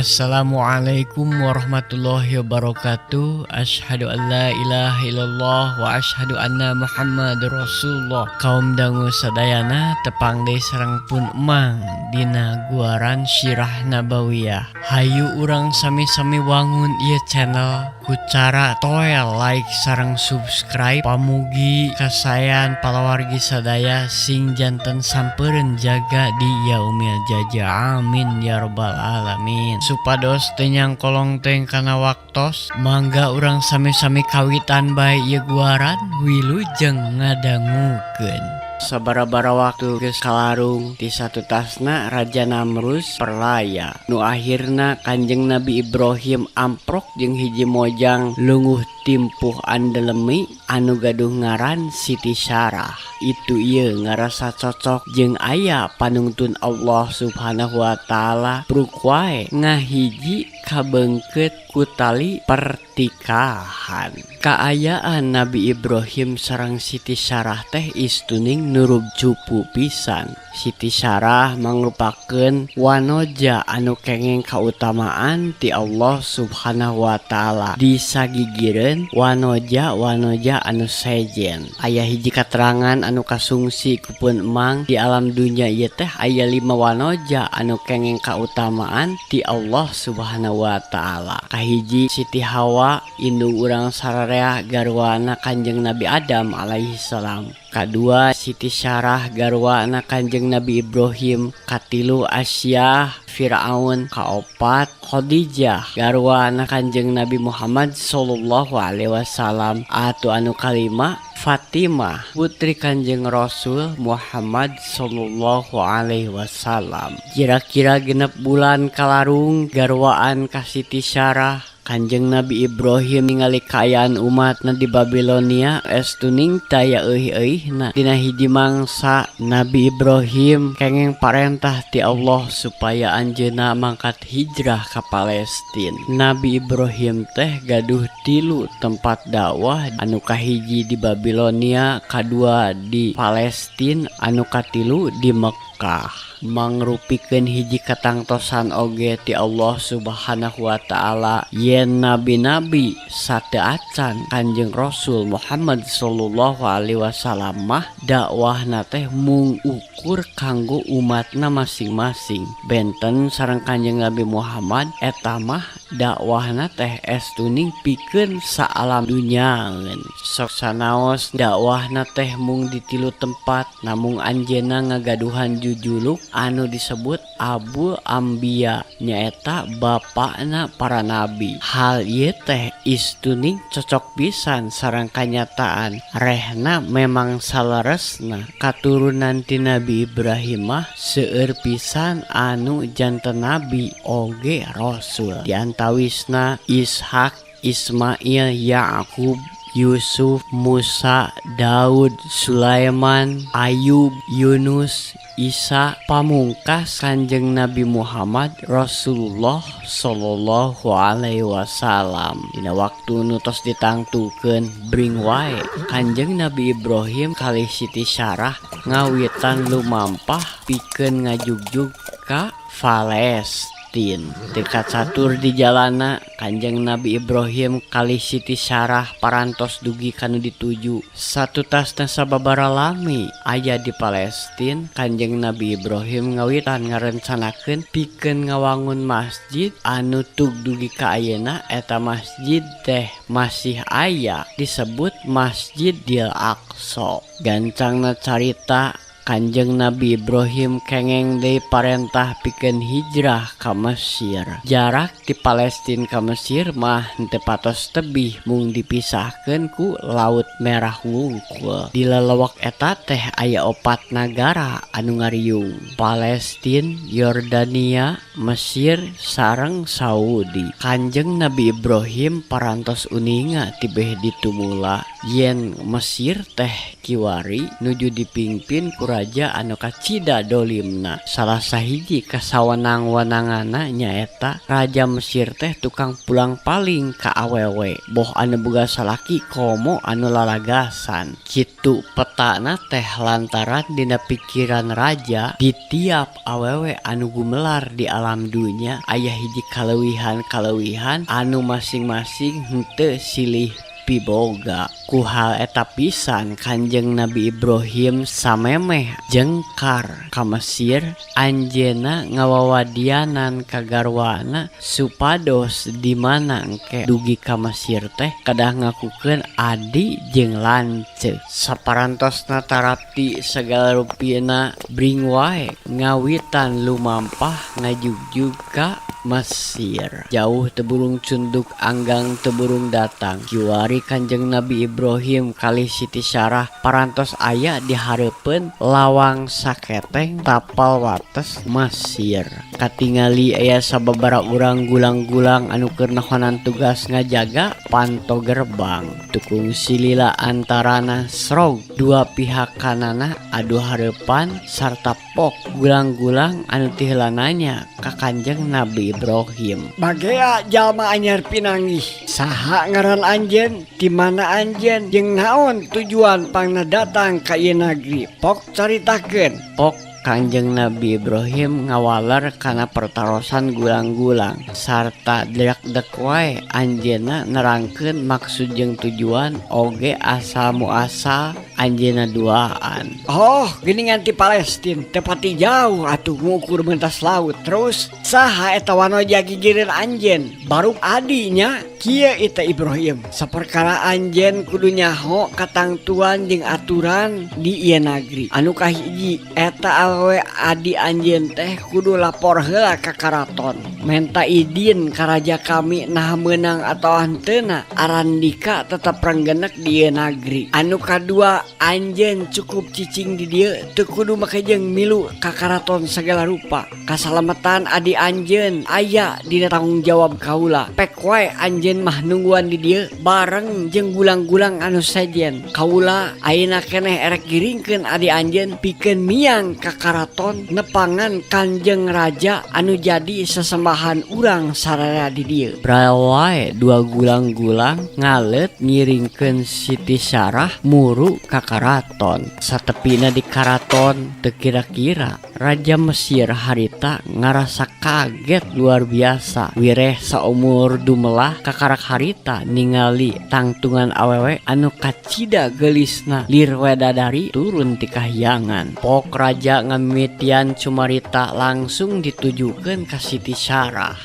Assalamualaikum warahmatullahi wabarakatuh. Asyhadu an la ilaha illallah wa asyhadu anna Muhammadar Rasulullah. Kaum dangu sadayana, tepang deui sareng pun Emang dina guaran Sirah Nabawiyah. Hayu urang sami-sami wangun ieu channel ku cara toel like sareng subscribe. Pamugi kasaean palawargi sadaya sing janten sampeureun jaga di yaumil jaza, amin ya robbal alamin. Supados teu nyangkolong teuing kana waktos, mangga urang sami-sami kawitan bae ieu guaran. Wilujeng ngadangukeun. Sabara-bara waktu geus kalarung ti satutasna Raja Namrus perlaya, nu akhirna Kanjeng Nabi Ibrahim amprok jeung hiji mojang lungguh timpuh andelemi anu gaduh ngaran Siti Sarah. Itu ieu ngarasa cocok jeung aya panungtun Allah Subhanahu wa Ta'ala, bruk wae ngahiji kabeungkeut ku tali pertikahan. Kaayaan Nabi Ibrahim sareng Siti Sarah teh istuning nurub cupu pisan. Siti Sarah mangrupakeun wanoja anu kenging kautamaan ti Allah Subhanahu wa Ta'ala disagigireun wanoja-wanoja anu sejen. Aya hiji katerangan anu kasungsi ku pun Emang, di alam dunya ieu teh aya lima wanoja anu kenging kautamaan ti Allah Subhanahu wa Ta'ala. Kahiji, Siti Hawa, indung urang sararea, garwana Kanjeng Nabi Adam alaihi salam. Kadua, Siti Sarah, garwana Kanjeng Nabi Ibrahim. Katilu, Asiyah Firaun. Kaopat, Khadijah, garwana Kanjeng Nabi Muhammad Shallallahu Alaihi Wasallam. Atau anu kalima, Fatimah, putri Kanjeng Rasul Muhammad Shallallahu Alaihi Wasallam. Kira-kira 6 bulan kalarung garwaan ka Siti Sarah, Kanjeng Nabi Ibrahim ningali kaayaan umatna di Babilonia estuning taya euih-euihna. Dina hiji mangsa, Nabi Ibrahim kenging parentah ti Allah supaya anjeunna mangkat hijrah ka Palestina. Nabi Ibrahim teh gaduh tilu tempat dakwah, anu kahiji di Babilonia, kadua di Palestina, anu katilu di Mekkah. Mangrupikeun hiji katangtosan oge ti Allah Subhanahu wa Ta'ala yen nabi-nabi sateuacan Kanjeng Rasul Muhammad Shallallahu Alaihi Wasallam mah dakwahna teh mung ukur kanggo umatna masing-masing. Benten sareng Kanjeng Nabi Muhammad, eta mah dakwahna teh estuning pikeun saalam dunyaeun. Sok sanaos dakwahna teh mung di tilu tempat, namung anjeunna ngagaduhan jujuluk anu disebut Abul Ambia, nyaeta bapakna para nabi. Hal ieu teh istuning cocok pisan sareng kanyataan, rehna memang saleresna katurunan ti Nabi Ibrahim mah seueur pisan anu janten nabi oge rasul, diantawisna Ishak, Ismail, Yakub, Yusuf, Musa, Daud, Sulaiman, Ayub, Yunus, Isa, pamungkas Kanjeng Nabi Muhammad Rasulullah Shallallahu Alaihi Wasallam. Dina waktu nu tos ditangtukeun, bring wae Kanjeng Nabi Ibrahim kalih Siti Sarah ngawitan lumampah pikeun ngajugjug ka Palestina. Teu kacatur di jalana, Kanjeng Nabi Ibrahim kalih Siti Sarah parantos dugi kanu dituju. Satutasna sababaraha lami aya di Palestina, Kanjeng Nabi Ibrahim ngawitan ngarencanakeun pikeun ngawangun masjid anu tug dugi ka ayeuna eta masjid teh masih aya, disebut Masjidil Aqsa. Gancangna carita, Kanjeng Nabi Ibrahim kengeng deui parentah pikeun hijrah ka Mesir. Jarak ti Palestina ka Mesir mah henteu patos tebih, mung dipisahkeun ku Laut Merah wungkul. Di lelewek eta teh aya opat nagara anu ngariung: Palestina, Yordania, Mesir sareng Saudi. Kanjeng Nabi Ibrahim parantos uninga tibeh ditumula yen Mesir teh kiwari nuju dipingpin ku raja anu kacida dolimna. Salah sahiji kasawenang-wenanganna nyaeta Raja Mesir teh tukang pulang paling ka awewe boh anu boga salaki komo anu lalagasan. Kitu petana teh lantaran dina pikiran raja di tiap awewe anu gumelar di alam dunya aya hiji kaleuwihan-kaleuwihan anu masing-masing henteu silih piboga. Ku hal eta pisan Kanjeng Nabi Ibrahim samemeh jengkar ka Mesir anjeunna ngawawadianan ka garwana supados di mana engke dugi ka Mesir teh kedah ngakukeun adi jeung lanceuk. Saparantosna tarapti sagala rupina bring wae ngawitan lumampah ngajugjug ka Mesir. Jauh teu burung cunduk anggang teu burung datang. Kiwari Kanjeng Nabi Ibrahim kalih Siti Sarah parantos aya di hareupeun lawang saketeng tapal wates Mesir. Katingali aya sababaraha urang gulang-gulang anu keur nahonan tugas ngajaga panto gerbang. Tukung silila antarana srog dua pihak kanana adu hareupan sarta pok gulang-gulang anu ti heula nanya ka Kanjeng Nabi Ibrahim. Bagea jalma anyar pinanggih. Saha ngaran anjeun? Di mana anjeun? Jeung naon tujuan pangna datang ka ieu nagri? Pok caritakeun. Pok Kanjeng Nabi Ibrahim ngawaler kana pertarosan gulang-gulang sarta dek-dek wae anjeunna nerangkeun maksud jeung tujuan oge asal muasal anjeunna duaan. Oh, geuningan ti Palestin, teu pati jauh atuh ngukur mentas laut. Terus saha eta wanoja gigireun anjeun? Baru adinya kieu eta Ibrahim. Saperkara anjeun kudu nyaho katangtuan jeung aturan di ieu nagri. Anu kahiji eta awewe adi anjeun teh kudu lapor heula ka karaton. Menta idin ka raja kami nah meunang atawa henteuna arandika tetep renggenek di ieu nagri. Anu kadua anjeun cukup cicing di dieu teu kudu make jeung milu ka karaton sagala rupa. Kasalametan adi anjeun aya dina tanggung jawab kaula. Pek wae anjeun mah nungguan di dieu bareng jeung gulang-gulang anu sejen. Kaula ayeuna keneh erek giringkeun adi anjeun pikeun miang ka karaton nepangan Kanjeng Raja anu jadi sesembahan urang sararea di dieu. Brawae dua gulang-gulang ngaleut ngiringkeun Siti Sarah muru ka karaton. Satepina di karaton teu kira-kira Raja Mesir harita ngarasa kaget luar biasa. Wireh saumur dumelah kakarak harita ningali tangtungan awewe anu kacida geulisna lir wedadari turun ti kahyangan. Pok raja ngamimitian cumarita langsung ditujukeun ka Siti Sarah.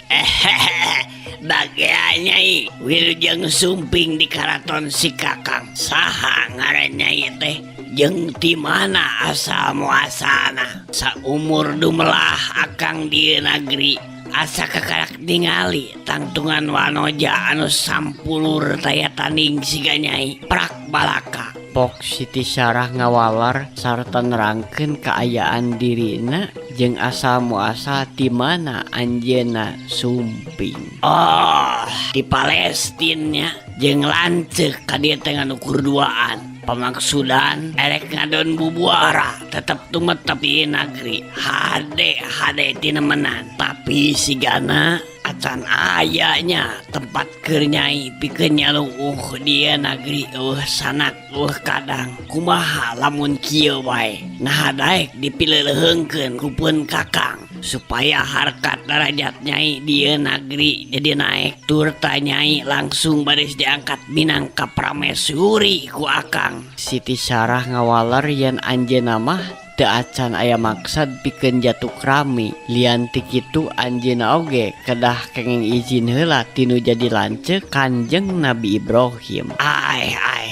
Bagea Nyai wilujeng sumping di karaton si Kakang. Saha ngaran Nyai teh? Jeung ti mana asal muasalna? Saumur dumelah akang di nagri asa kakarak ningali tangtungan wanoja anu sampulur taya tanding siga Nyai prak balaka. Pok Siti Sarah ngawalar sarta nerangkeun kaayaan dirina jeung asal muasal ti mana anjeunna sumping. Oh, di Palestinnya jeung lanceuk ka dieu teh ngan ukur duaan. Pamaksudan erek ngadon bubuara tetep tumetep di nagri hade hade tinemenan tapi sigana acan ayanya tempat keur Nyai pikeun nyaluuh dia nagri eueuh sanak eueuh kadang kumaha lamun kieu wae naha daek dipileuleheungkeun ku pun Kakang supaya harkat derajat Nyai dia nagri jadi naik turta Nyai langsung baris diangkat minangka pramesuri ku Akang. Siti Sarah ngawaler yen anjeunna mah teu acan aya maksad pikeun jatuh krami. Lian ti kitu anjeunna oge kedah kenging izin heula tinu jadi lanceuk Kanjeng Nabi Ibrahim. Ai ai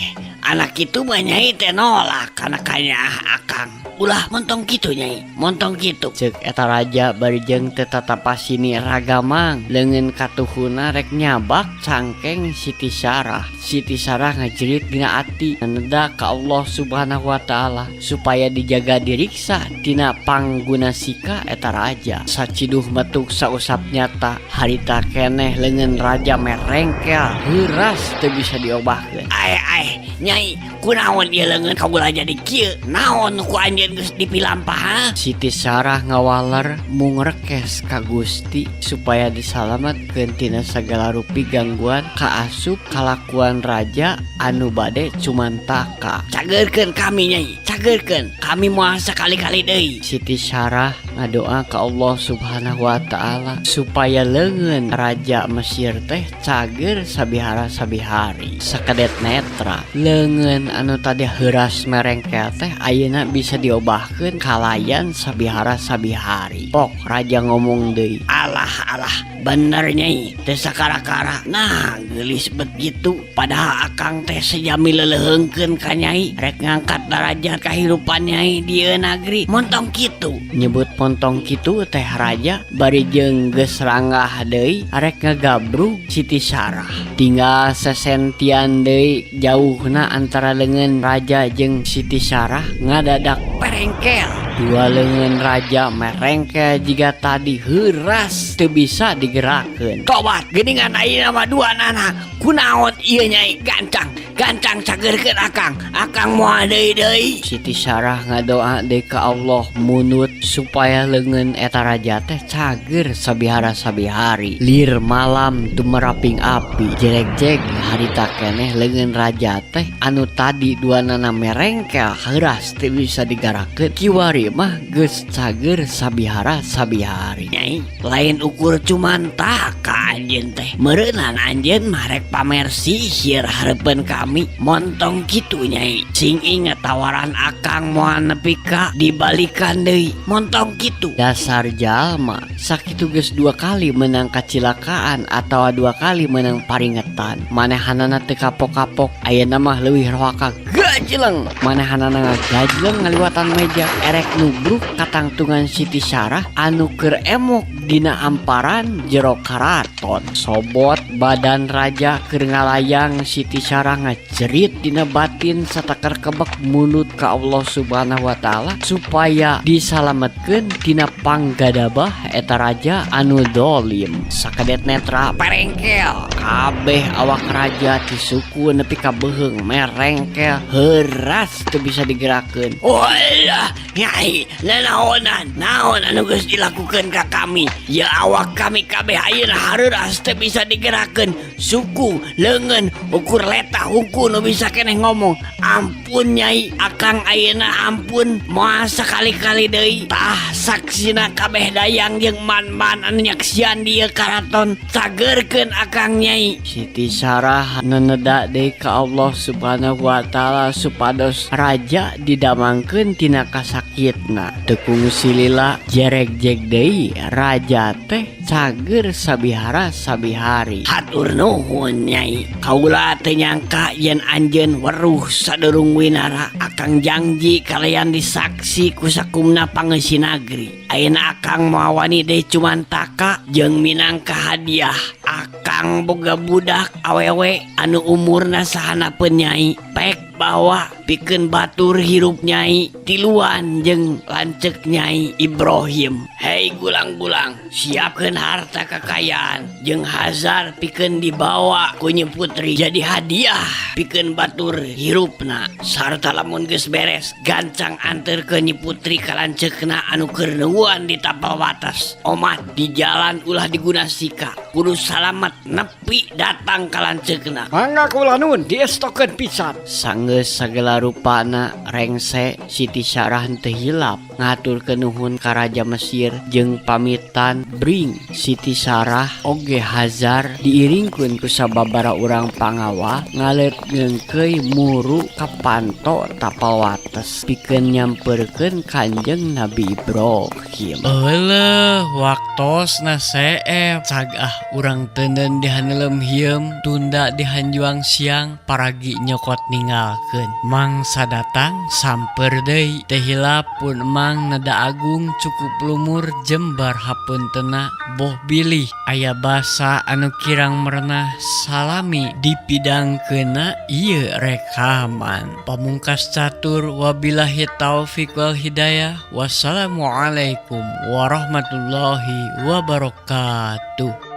anak itu mah Nyai teh nolak kana kanyaah Akang. Ulah montong kitu Nyai, montong kitu. Ceuk eta raja bari jeung teu tatapasini ragamang leungeun katuhuna rek nyabak cangkeng Siti Sarah. Siti Sarah ngajerit dina ati neda ka Allah Subhanahu wa taala supaya dijaga diriksa tina pangguna sika eta raja. Saciduh metuk sausap nyata harita keneh leungeun raja merengkel heuras teu bisa diobahkeun. Ai ai Nyai Nyai, kunaon ieu leungeun kaula jadi kieu? Naon ku anjeun geus dipilampah? Siti Sarah ngawaler mung rekes ka Gusti supaya disalametkeun tina sagala rupi gangguan kaasup kalakuan raja anu bade cumantaka. Cageurkeun kami, Nyai, cageurkeun. Kami moal sakali-kali deui. Siti Sarah ngadoa ka Allah Subhanahu wa Ta'ala supaya leungeun raja Mesir teh cager sabihara sabihari. Sakedet netra, leungeun anu tadi heuras merengkel teh ayeuna bisa diobahkeun kalayan sabihara sabihari. Pok raja ngomong deui. Alah alah, bener, Nyai, teu sakara-kara. Nah, geulis bet gitu. Padahal akang teh sejami leleuheungkeun ka Nyai, rek ngangkat darajat kahirupan Nyai di ieu nagri. Montong kitu. Nyebut montong kitu teh raja bari jeung geus ranggah deui arek ngagabrug Siti Sarah. Tinggal sesentian deui jauhna antara leungeun raja jeung Siti Sarah, ngadadak perengkel. Dua leungeun raja merengkel jiga tadi, heuras teu bisa digerakkeun. Tobat, geuningan ayeuna mah dua nana. Kunaon ieu, Nyai? Gancang, gancang cageurkeun akang. Akang moal deui deui. Siti Sarah ngadoa deui ka Allah munut supaya leungeun eta raja teh cager sabihara sabihari. Lir malam tumeraping api, jeregjeg harita keneh leungeun raja teh anu tadi duanana merengkel heuras teu bisa digerakkeun, kiwari mah geus cager sabihara sabihari. Nyai, lain ukur cumantaka anjeun teh. Meureunan anjeun mah rek pamer sihir hareupeun kami. Montong kitu, Nyai. Sing inget tawaran akang moal nepi ka dibalikan deui. Montong kitu. Dasar jalma, sakitu geus dua kali menang kacilakaan atau dua kali menang paringetan, manehanana teu kapok-kapok. Ayeuna mah leuwih rohaka gajleng. Manehanana ngagajleng ngaliwatan meja erek nubruk katangtungan Siti Sarah anu keur emok dina amparan jero karaton. Sobot badan raja keur ngalayang. Siti Sarah ngajerit dina batin satakar kebek mulut ka Allah Subhanahu wa Ta'ala supaya disalametkeun tina panggadabah eta raja anu dolim. Sakedet netra, perengkel. Kabeh awak raja ti suku nepi ka beuheung merengkel heuras teu bisa digerakkeun. Walah, Nyai, nanaonan, naon anu geus dilakukeun ka kami? Ya awak kami kabeh ayeuna hareuras teu bisa digerakkeun. Suku, leungeun, ukur letah hungku nu bisa keneh ngomong. Ampun, Nyai, akang ayeuna ampun, moal sakali-kali deui. Tah saksina kabeh dayang jeung man-man anu nyaksian di ieu karaton. Cageurkeun akang, Nyai. Siti Sarah neneda deui ka Allah Subhanahu wa Ta'ala supados raja didamangkeun tina kasakitna. Teu kungsi lila, jeregjeg deui raja teh cager sabihara sabihari. Hatur nuhun, Nyai. Kaula teu nyangka yen anjeun weruh sadurung winara. Akang jangji kalayan disaksi ku sakumna pangeusi nagri. Ayeuna akang moal wani deui cumantaka jeung minangka hadiah. Akang boga budak awewe anu umurna sahanapeun Nyai. Pek bawa pikeun batur hirup Nyai tiluan jeung lanceuk Nyai Ibrahim. Hei gulang-gulang, siapkeun harta kekayaan jeung Hazar pikeun dibawa ku Nyi Putri jadi hadiah pikeun batur hirupna. Sarta lamun geus beres, gancang anterkeun Nyi Putri ka lanceukna anu keur nungguan di tapal wates. Omat di jalan ulah diguna sika, kudu salamet nepi datang ka lanceukna. Mangga, kula nuhun, diestokeun pisan. Sanggeus sagala rupana rengse, Siti Sarah teu hilap ngaturkeun nuhun ka Raja Mesir jeung pamitan bring. Siti Sarah oge Hazar diiringkeun ku sababaraha urang pangawal ngaleut ngeungkeuy muru ka panto tapal wates pikeun nyamperkeun Kanjeng Nabi Ibrahim. Euleuh, waktosna seep. Cag ah urang teuneun di haneuleum hieum, tunda di hanjuang siang, paragi nyokot ninggalkeun. Mangsa datang samper deui. Teu hilap pun emang neda agung cukup lumur jembar hapuntenna, boh bilih aya basa anu kirang merenah salami dipidangkeunna ieu rekaman. Pamungkas catur, wabillahi taufik wal hidayah, wassalamualaikum warahmatullahi wabarakatuh.